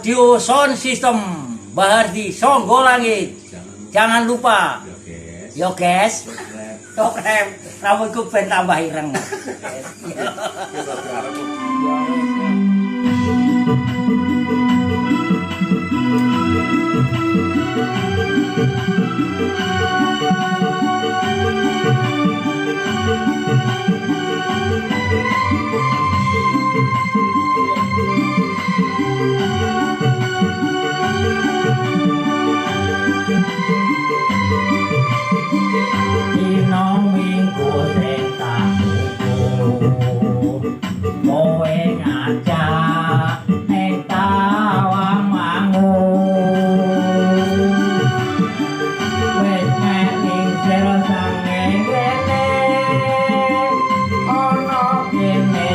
Audio Sound System Bahardi Songgo Langit. Jangan lupa Yo guys. Yo guys, subscribe, rambutku ben tambah ireng. Kita arep. Dina Minggu sing tak tunggu, kowe ngajak ning Tawangmangu. Wis mek lingsir sangene, ana kene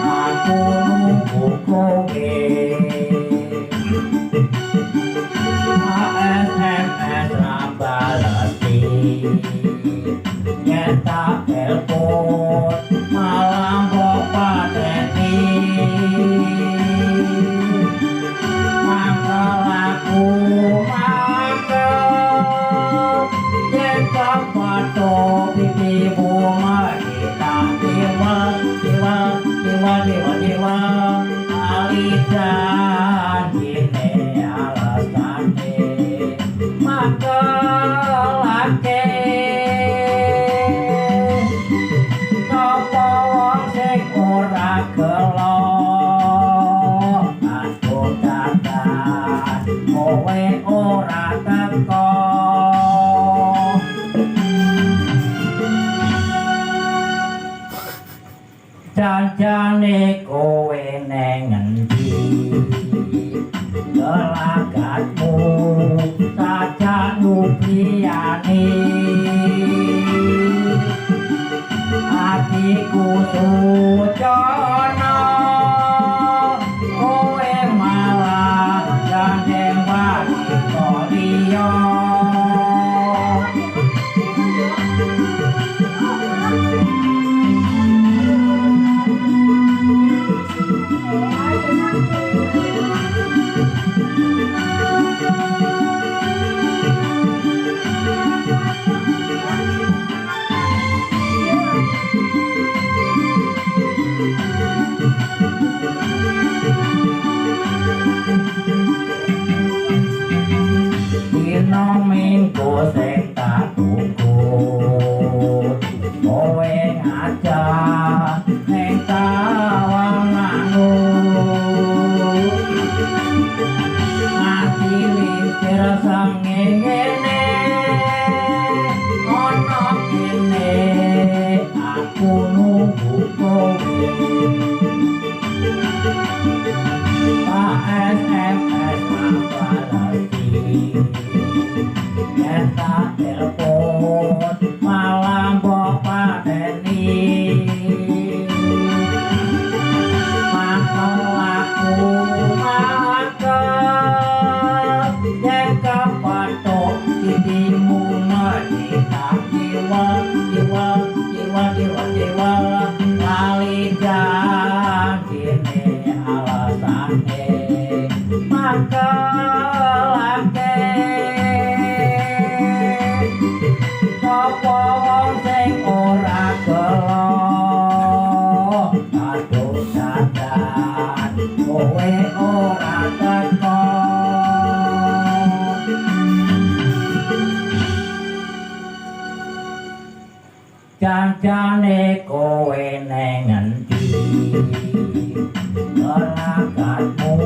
aku nunggu kowe. SMS ra balesi, yen tak telepon malah mbok pateni. Mangkel aku mangkel, yen kepethuk pipimu mesti tak tiwel tiwel tiwel tiwel tiwel. Ali janjine alasane mangkelake. Sapa wong sing ora gelo, aku dadan kowe ora teko. Janjane kowe neng ngendi, gelagatmu sajak nubriyani. Atiku sucana, kowe malah gandeng wanita liya. Dina Minggu sing tak tunggu, kowe ngajak ning Tawangmangu. Ati lingsir sangene, ana kene aku nunggu kowe. Tak SMS balesi, yen tak telepon malah mbok pateni. Mangkel aku mangkel, yen kepethuk pipimu mesti tak tiwel tiwel tiwel tiwel tiwel. Lali janjine alasane mangkelake. Sapa wong sing ora gelo, aduh dadan kowe ora teko. Janjane kowe neng ngendi, gelagatmu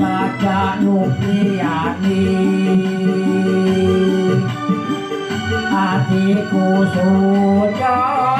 sajak nubriyani. Atiku sucana,